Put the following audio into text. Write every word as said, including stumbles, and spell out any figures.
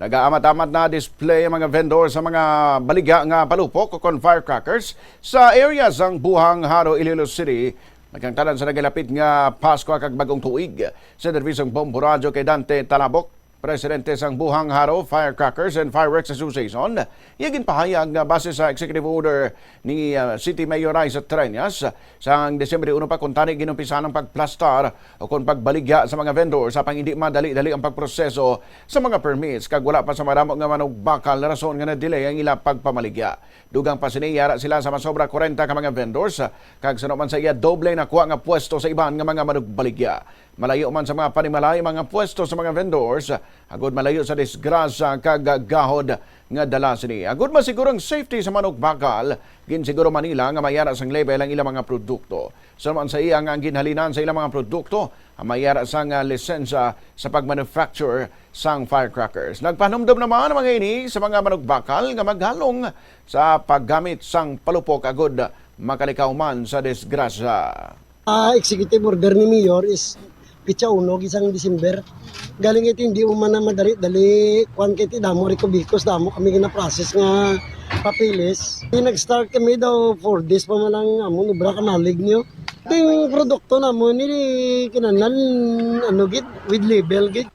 Nagaamat-amat na display ang mga vendor sa mga baligya nga palupok o kon firecrackers sa area sang Buhang Jaro, Iloilo City. Nagkangtanan sa nagalapit nga Pasko kag Bagong Tuig. Sa serbisong bombo radyo kay Dante Talabok, presidente sang Buhang Jaro Firecrackers and Fireworks Association, iya ginpahayag nga base sa executive order ni, ah, City Mayor Raisa Treñas, sang Disyembre uno pa kuntani ginumpisan ang pagplastar o kon pagbaligya sa mga vendor sa pang hindi madali-dali ang pagproseso sa mga permits kag wala pa sa madamo nga manugbakal rason nga na-delay ang ila pagpamaligya. Dugang pa sini, yara sila sa masobra kwarenta ka mga vendors, kag suno man sa iya doble nakuha nga pwesto sa iban nga mga manugbaligya. Malayo man sa mga panimalay mga pwesto sa mga vendors, agud malayo sa disgrasya kag gahod nga dala sini. Agud masiguro ang safety sa manukbakal, ginsiguro man nila nga mayara sang label ang ilang mga produkto. Suno man sa iya nga ang ginhalinan sa ilang mga produkto ang mayara sang, ah, lisensya sa pagmanufacture sang firecrackers. Nagpahanumdom naman ang mga ini sa mga manugbakal nga maghalong sa paggamit sang palupok agud makalikaw man sa disgrasya. Ah, executive order ni Mayor is pitsa uno, gisang December. Galing ito hindi mo man na madali-dali, kwan kay ti damo, rikubikos, damo kami gina-process nga papeles. Di nag-start kami daw four days pa man lang amon obra, kanalig niyo. Ting produkto namon ni kinahanglan, ano gid, with label gid.